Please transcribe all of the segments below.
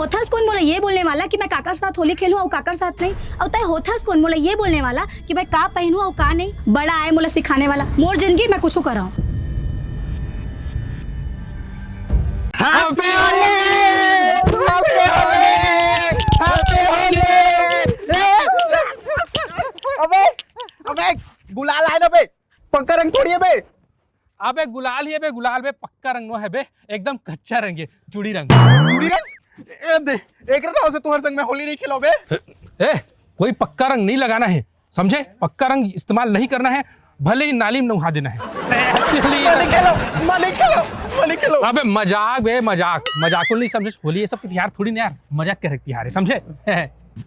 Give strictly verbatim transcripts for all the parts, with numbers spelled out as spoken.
होथस कोन मोला ये बोलने वाला कि मैं काकर साथ होली खेलूं अउ काकर साथ नहीं? अउ तय होथस कोन मोला ये बोलने वाला कि मैं का पहनूं अउ का नहीं? बड़ा आय मोला सिखाने वाला, मोर जिंदगी मैं कुछू करंव। Happy Holi! Happy Holi! Happy Holi! अबे, अबे, गुलाल आय ना बे, पक्का रंग थोड़ी है बे। अबे गुलाल ही है बे, गुलाल बे, पक्का रंग नो है बे, एकदम कच्चा रंग है, चूड़ी रंग। चूड़ी रंग? ए दे, एक रंग से तुहर संग मैं होली नहीं खेलो बे। ए, कोई पक्का रंग नहीं लगाना है, समझे? पक्का रंग इस्तेमाल नहीं करना है, भले ही नाली में नहा देना है। मैं नहीं खेलो, मैं नहीं खेलो, मैं नहीं खेलो। अबे मजाक बे, मजाक, मजाक को नहीं समझे। होली ये सब के तिहार थोड़ी ना यार, मजाक करे के तिहार है, समझे?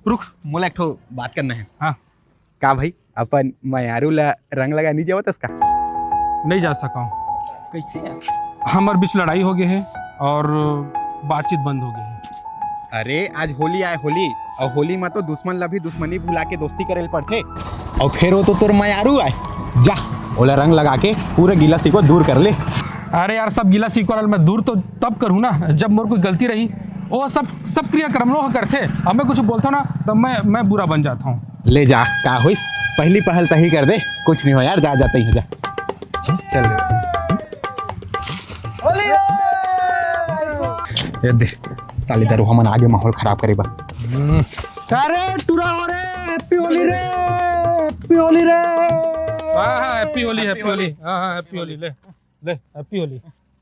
रुक, मोला एक ठो बात करना है। हाँ। का भाई, अपन मयारू ला रंग लगा नहीं जावत हस का? नहीं जा सका हूँ। कैसे यार? हमर बीच लड़ाई हो गई है और बातचीत बंद हो गई है। अरे, आज होली आय, होली। अउ होली में तो दुश्मन ला भी दुश्मनी भुला के दोस्ती करे ल पड़थे। अउ फिर वो तो तोर मयारू आय, जा, ओला रंग लगा के पूरा गिला शिकवा दूर कर ले। अरे यार, सब गिला शिकवा ला मैं दूर तो तब करूँ ना, जब मोर कोई गलती रही। वो सब, सब क्रियाक्रम लो करथे। अब मैं कुछ बोलता हूँ ना, तब मैं, मैं बुरा बन जाता हूँ। ले जा, का होइस? पहली पहल तही कर दे। कुछ नहीं हो यार, जा, जा, तही हो जा। चल। ये दे, साले दारू हमन आगे माहौल खराब करे बा। अरे टूरा हो रे, Happy Holi रे, Happy Holi रे। हाँ, हाँ, Happy Holi, Happy Holi। हाँ, हाँ, Happy Holi, ले, ले, Happy Holi।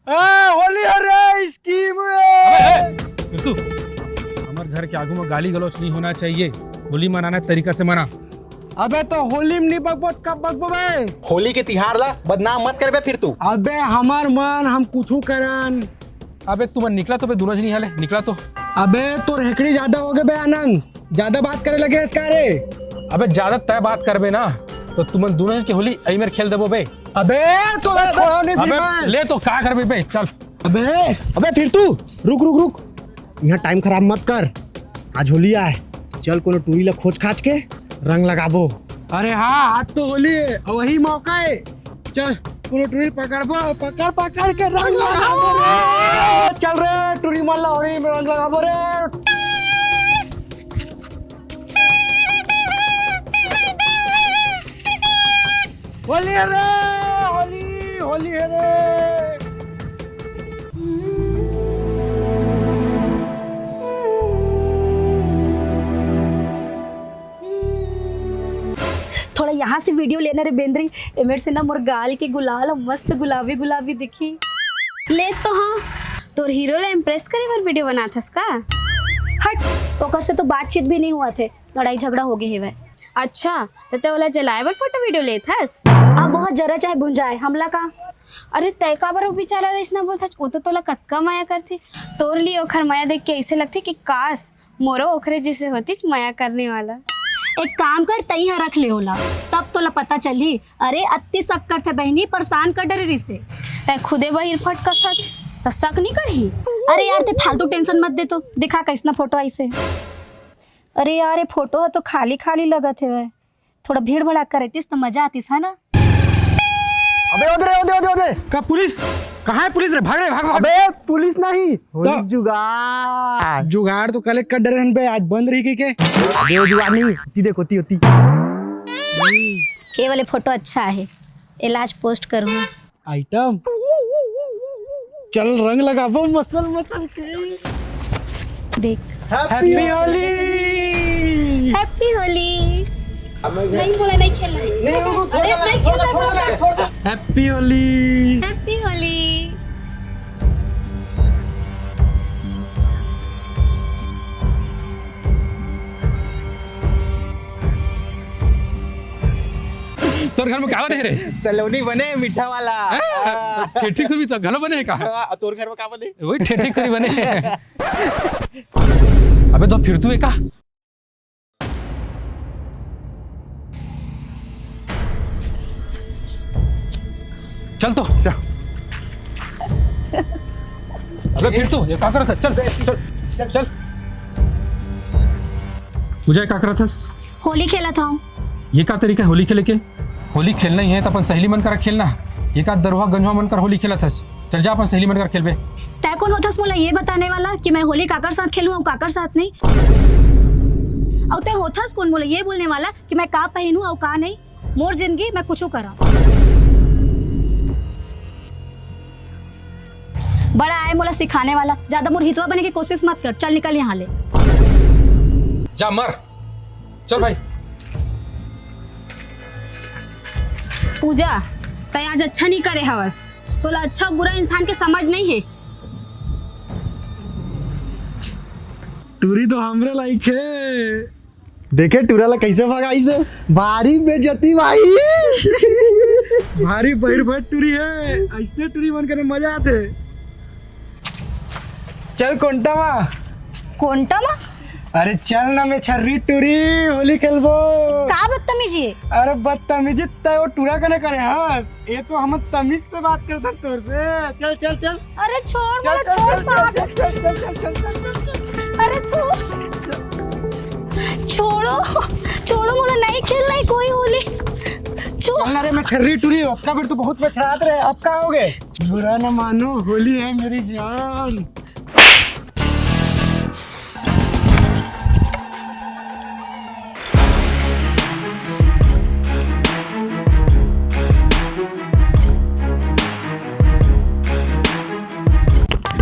हाँ, होली हरे scheme है। अबे, ए, फिर तू, हमर घर के आगू में गाली गलौच नहीं होना चाहिए। होली मनाना तरीका से मना। अबे तो होली में नहीं बकबो, कब बकबो बे? होली के तिहार ला बदनाम मत करबे फिर तू। अबे हमर मन, हम कुछू करन। अबे तुमन निकला तो बे, दोनों जनी हले, निकला तो। अबे तोर हेकड़ी ज्यादा हो गए बे आनंद, ज्यादा बात करे लगे हस का रे? अबे ज्यादा तय बात करबे ना तो तुमन दोनों जन के होली एही मेर खेल देबो बे। अबे तोला छोड़ो नहीं अबे फिर मैं। ले तो का करबे बे, चल। अबे, अबे फिर तू, रुक, रुक, रुक, यहाँ टाइम खराब मत कर। आज होली आय, चल कोनो टूरी ला खोज खाज के रंग लगाबो। अरे हाँ, आज तो होली है, वही मौका है। चल कोनो टूरी पकड़बो, पकड़ पकड़ के रंग लगाबो रे। चल रे टूरी मन ला होली में रंग लगाबो रे। होली है रे, होली, होली है रे। थोड़ा यहाँ से वीडियो लेना रे बेंद्री, एमेर से ना मोर गाल के गुलाल ह मस्त गुलाबी गुलाबी दिखी। ले तो हाँ, तोर हीरो ला इम्प्रेस करे बर वीडियो बनात हस का? हट, ओकर से तो बातचीत भी नहीं हुआ थे, लड़ाई झगड़ा हो गए हेवय। अच्छा, त तै ओला जलाए बर फोटो वीडियो लेत हस? अब बहुत जरा चाहे भुंजाए, हमला का? अरे तै काबर वो बेचारा ला अइसना बोलत हस? वो तो तोला कतका मया करथे। तोर लिए ओखर मया देख के अइसे लगथे कि काश मोरो ओखरे जैसे होतीच मया करने वाला। एक काम कर, तई ह रख ले ओला, तब तोला पता चलही। अरे अत्ती शक करथे बहिनी, परेशान कर डरे रिसे। तै खुदे बहिर फटकस हच, त शक नहीं करही? अरे यार, तै फालतू टेंशन मत दे तो, देखा कइसना फोटो आइसे। अरे यार, ये फोटो ह तो खाली खाली लगत हेवय। थोड़ा भीड़ भड़ाका रहतीस त मजा आतीस, है ना? अबे ओदे रे, ओदे, ओदे, ओदे। का पुलिस? कहाँ है पुलिस रे? भाग रे, भाग, भाग। अबे पुलिस नहीं, होली तो जुगाड़। जुगाड़ तो कलेक्ट कर डरे हन बे, आज बंद रही कहिके। अबे वो जुगाड़ नहीं, ओती देख, ओती, ओती। ये वाले फोटो अच्छा है, एला आज पोस्ट करूँ। आइटम। चल रंग लगाबो मसल मसल के। देख। Happy Holi। Happy Holi। नहीं बोला, नहीं खेलना है। नहीं, रुको, अरे, थोड़ा, नहीं थोड़ा, खेलना, थोड़ा, थोड़ा। थोड़ा। Happy Holi। Happy Holi। तोर घर में का बने हे रे? सलोनी बने, मीठा वाला। हाँ, ठेठी खुरमी तो घलो बने हे का? हाँ, तोर घर में का बने? वही ठेठी खुरमी बने हे। अबे तो फिर तू हे का? चल तो। चल। अबे फिर तू, ये का करत हस? चल, चल, चल। पूजा, ये का करत हस? होली खेलत हूँ। ये का तरीका है होली खेले के? होली खेलना ही है तो अपन सहेली मन करा खेलना। ये का दरुहा गंजवा मन कर होली खेलत हस? चल जा अपन सहेली मन कर खेलबे। तै कोन होथस मोला ये बताने वाला कि मैं होली काकर साथ खेलूं अउ काकर साथ नहीं? अउ तैं होथस कोन मोला ये बोलने वाला कि मैं का पहनूं अउ का नहीं? मोर जिंदगी, मैं कुछू करा। बड़ा आय मोला सिखाने वाला, ज्यादा मोर हितवा बने के कोशिश मत कर। चल निकल यहाँ ले। जा मर। चल भाई। पूजा, तैं आज अच्छा नहीं करे हवस। तोला अच्छा बुरा इंसान के समझ नहीं है। टूरी तो हमरे लाइक है। देखे टूरा ला कैसे भगाइस हे। भारी बेइज्जती भाई। भारी बहिर भर टूरी है। ऐसने टूरी मन करे मजा आथे। चल कोंटा मा। कोंटा मा? अरे चल ना, मैं छर्री टूरी होली खेलबो। का बदतमीजी है? अरे बदतमीजी तय वो टूरा कने करे हस। ये तो हम तमीज से बात करत हन तोर से। चल चल चल। अरे छोड़ चल मोला, चल छोड़ चल मार। चल चल चल चल चल चल चल। अरे छोड़। छोड़ो, छोड़ो, मोला नहीं खेलना है कोई होली। छोड़। चल ना रे, मैं छर्री टूरी, अब का बेर तो बहुत पछतात रहे, अब का होगे? बुरा ना मानो, होली है मेरी जान।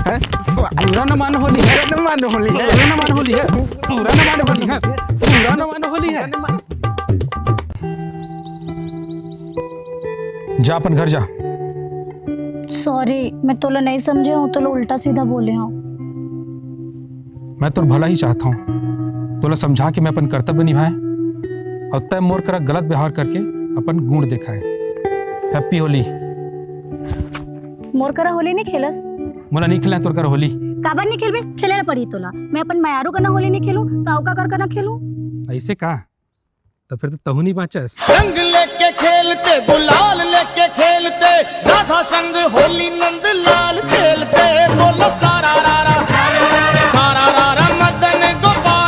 हैं? बुरा न मान होली है। बुरा न मान होली है। बुरा न मान होली है। बुरा न मान होली है। बुरा न मान होली है। जा अपन घर जा। सॉरी, मैं तोला नहीं समझे हूँ, तोला उल्टा सीधा बोले हूँ। मैं तोर भला ही चाहत हूँ। तोला समझा के मैं अपन कर्तव्य निभाए अउ तय मोर करा गलत व्यवहार करके अपन गुण देखाए। हैप्पी होली। मोर करा होली नहीं खेलस। मोला नहीं खेलना है तोर करा होली। काबर नहीं खेलबे? खेले ला पड़ी तोला। मैं अपन मयारू कना होली नहीं खेलूं, तो अउ काकर कना खेलूं? ऐसे का? तो फिर तो तहू नहीं बाँचस। रंग लेके खेलते, गुलाल लेके खेलते, राधा संग होली नंद लाल।